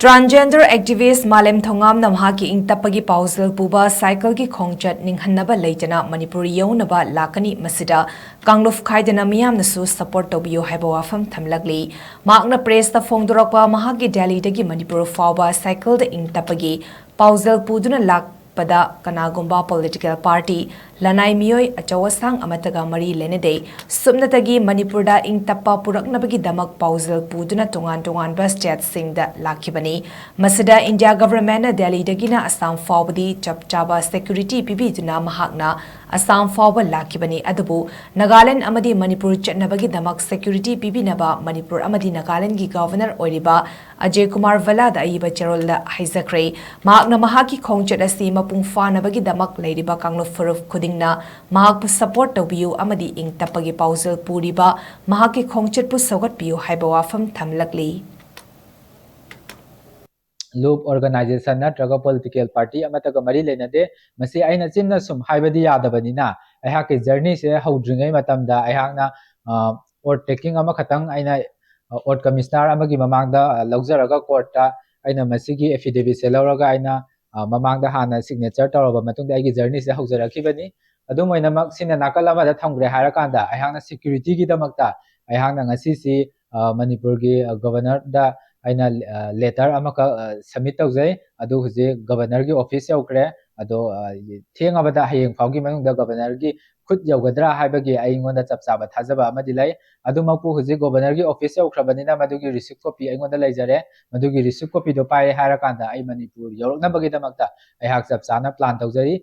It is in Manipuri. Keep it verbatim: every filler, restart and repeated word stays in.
Transgender activist ꯃꯥꯂꯦꯝ ꯊꯣꯉꯥꯝꯅ ꯃꯍꯥꯛꯀꯤ ꯏꯪ ꯇꯞꯄꯒꯤ ꯄꯥꯎꯖꯦꯜ ꯄꯨꯕ ꯁꯥꯏꯀꯜꯒꯤ ꯈꯣꯡꯆꯠ ꯅꯤꯡꯍꯟꯅꯕ ꯂꯩꯇꯅ ꯃꯅꯤꯄꯨꯔ ꯌꯧꯅꯕ ꯂꯥꯛꯀꯅꯤ꯫ ꯃꯁꯤꯗ ꯀꯥꯡꯂꯨꯞ ꯈꯥꯏꯗꯅ ꯃꯤꯌꯥꯝꯅꯁꯨ support ꯇꯧꯕꯤꯌꯨ ꯍꯥꯏꯕ ꯋꯥꯐꯝ ꯊꯝꯂꯛꯂꯤ꯫ ꯃꯍꯥꯛꯅ pressꯇ ꯐꯣꯡꯗꯣꯔꯛꯄ ꯃꯍꯥꯛꯀꯤ ꯗꯦꯜꯂꯤꯗꯒꯤ ꯃꯅꯤꯄꯨꯔ ꯐꯥꯎꯕ ꯁꯥꯏꯀꯜꯗ ꯏꯪ ꯇꯞꯄꯒꯤ ꯄꯥꯎꯖꯦꯜ ꯄꯨꯗꯨꯅ ꯂꯥꯛꯄꯗ ꯀꯅꯥꯒꯨꯝꯕ political party, ꯂꯅꯥꯏ ꯃꯤꯑꯣꯏ ꯑꯆꯧ ꯑꯁꯥꯡ ꯑꯃꯠꯇꯒ ꯃꯔꯤ ꯂꯩꯅꯗꯦ꯫ ꯁꯨꯞꯅꯇꯒꯤ ꯃꯅꯤꯄꯨꯔꯗ ꯏꯪ ꯇꯞꯄ ꯄꯨꯔꯛꯅꯕꯒꯤꯗꯃꯛ ꯄꯥꯎꯖꯦꯜ ꯄꯨꯗꯨꯅ ꯇꯣꯉꯥꯟ ꯇꯣꯉꯥꯟꯕ stateꯁꯤꯡꯗ ꯂꯥꯛꯈꯤꯕꯅꯤ꯫ ꯃꯁꯤꯗ ꯏꯟꯗꯤꯌꯥ governmentꯅ ꯗꯦꯜꯂꯤꯗꯒꯤꯅ ꯑꯁꯥꯝ ꯐꯥꯎꯕꯗꯤ ꯆꯞ ꯆꯥꯕ security ꯄꯤꯕꯤꯗꯨꯅ ꯃꯍꯥꯛꯅ ꯑꯁꯥꯝ ꯐꯥꯎꯕ ꯂꯥꯛꯈꯤꯕꯅꯤ꯫ ꯑꯗꯨꯕꯨ ꯅꯥꯒꯥꯂꯦꯟ ꯑꯃꯗꯤ ꯃꯅꯤꯄꯨꯔ ꯆꯠꯅꯕꯒꯤꯗꯃꯛ security ꯄꯤꯕꯤꯅꯕ ꯃꯅꯤꯄꯨꯔ ꯑꯃꯗꯤ ꯅꯥꯒꯥꯂꯦꯟꯒꯤ governor ꯑꯣꯏꯔꯤꯕ ꯑꯖꯌ ꯀꯨꯃꯥꯔ ꯚꯜꯂꯥꯗ ꯑꯏꯕ ꯆꯦꯔꯣꯜꯗ ꯍꯥꯏꯖꯈ꯭ꯔꯦ꯫ ꯃꯍꯥꯛꯅ ꯃꯍꯥꯛꯀꯤ ꯈꯣꯡꯆꯠ ꯑꯁꯤ ꯃꯄꯨꯡ ꯐꯥꯅꯕꯒꯤꯗꯃꯛ ꯂꯩꯔꯤꯕ ꯀꯥꯡꯂꯨꯞ ꯐꯨꯔꯨꯞ ꯈꯨꯗꯤꯡꯅ ꯃꯍꯥꯛꯄꯨ support ꯇꯧꯕꯤꯌꯨ ꯑꯃꯗꯤ ꯏꯪ ꯇꯞꯄꯒꯤ ꯄꯥꯎꯖꯦꯜ ꯄꯨꯔꯤꯕ ꯃꯍꯥꯛꯀꯤ ꯈꯣꯡꯆꯠꯄꯨ ꯁꯧꯒꯠꯄꯤꯌꯨ ꯍꯥꯏꯕ ꯋꯥꯐꯝ ꯊꯝꯂꯛꯂꯤ꯫ ꯂꯨꯞ organization ꯅꯠꯇ꯭ꯔꯒ political party ꯑꯃꯠꯇꯒ ꯃꯔꯤ ꯂꯩꯅꯗꯦ꯫ ꯃꯁꯤ ꯑꯩꯅ ꯆꯤꯟꯅ ꯁꯨꯝ ꯍꯥꯏꯕꯗꯤ ꯌꯥꯗꯕꯅꯤꯅ, ꯑꯩꯍꯥꯛꯀꯤ journeyꯁꯦ ꯍꯧꯗ꯭ꯔꯤꯉꯩ ꯃꯇꯝꯗ ꯑꯩꯍꯥꯛꯅ, ꯑ, oath taking ꯑꯃꯈꯛꯇꯪ ꯑꯩꯅ, ꯑ, oath commissioner ꯑꯃꯒꯤ ꯃꯃꯥꯡꯗ, ꯑ, ꯂꯧꯖꯔꯒ courtꯇ ꯑꯩꯅ ꯃꯁꯤꯒꯤ affidavitꯁꯦ ꯂꯧꯔꯒ ꯑꯩꯅ, ꯑ, ꯃꯃꯥꯡꯗ ꯍꯥꯟꯅ signature ꯇꯧꯔꯕ ꯃꯇꯨꯡꯗ ꯑꯩꯒꯤ journeyꯁꯦ ꯍꯧꯖꯔꯛꯈꯤꯕꯅꯤ꯫ ꯑꯗꯨꯝ ꯑꯣꯏꯅꯃꯛ, ꯁꯤꯅ ꯅꯥꯀꯜ ꯑꯃꯗ ꯊꯝꯈ꯭ꯔꯦ ꯍꯥꯏꯔꯀꯥꯟꯗ, ꯑꯩꯍꯥꯛꯅ securityꯒꯤꯗꯃꯛꯇ ꯑꯩꯍꯥꯛꯅ ꯉꯁꯤꯁꯤ, ꯑ, ꯃꯅꯤꯄꯨꯔꯒꯤ, ꯑ, governorꯗ ꯑꯩꯅ, ꯑ, letter ꯑꯃꯈꯛ, ꯑ, submit ꯇꯧꯖꯩ꯫ ꯑꯗꯨ ꯍꯧꯖꯤꯛ governorꯒꯤ office ꯌꯧꯈ꯭ꯔꯦ꯫ ꯑꯗꯣ, ꯑ, ꯊꯦꯡꯉꯕꯗ ꯍꯌꯦꯡ ꯐꯥꯎꯒꯤ ꯃꯅꯨꯡꯗ governorꯒꯤ ꯈꯨꯠ ꯌꯧꯒꯗ꯭ꯔꯥ ꯍꯥꯏꯕꯒꯤ ꯑꯩꯉꯣꯟꯗ ꯆꯞ ꯆꯥꯕ ꯊꯥꯖꯕ ꯑꯃꯗꯤ ꯂꯩ꯫ ꯑꯗꯨꯃꯛꯄꯨ ꯍꯧꯖꯤꯛ governorꯒꯤ office ꯌꯧꯈ꯭ꯔꯕꯅꯤꯅ ꯃꯗꯨꯒꯤ receipt copy ꯑꯩꯉꯣꯟꯗ ꯂꯩꯖꯔꯦ꯫ ꯃꯗꯨꯒꯤ receipt copyꯗꯣ ꯄꯥꯏꯔꯦ ꯍꯥꯏꯔꯀꯥꯟꯗ ꯑꯩ ꯃꯅꯤꯄꯨꯔ ꯌꯧꯔꯛꯅꯕꯒꯤꯗꯃꯛꯇ ꯑꯩꯍꯥꯛ ꯆꯞ ꯆꯥꯅ plan ꯇꯧꯖꯔꯤ꯫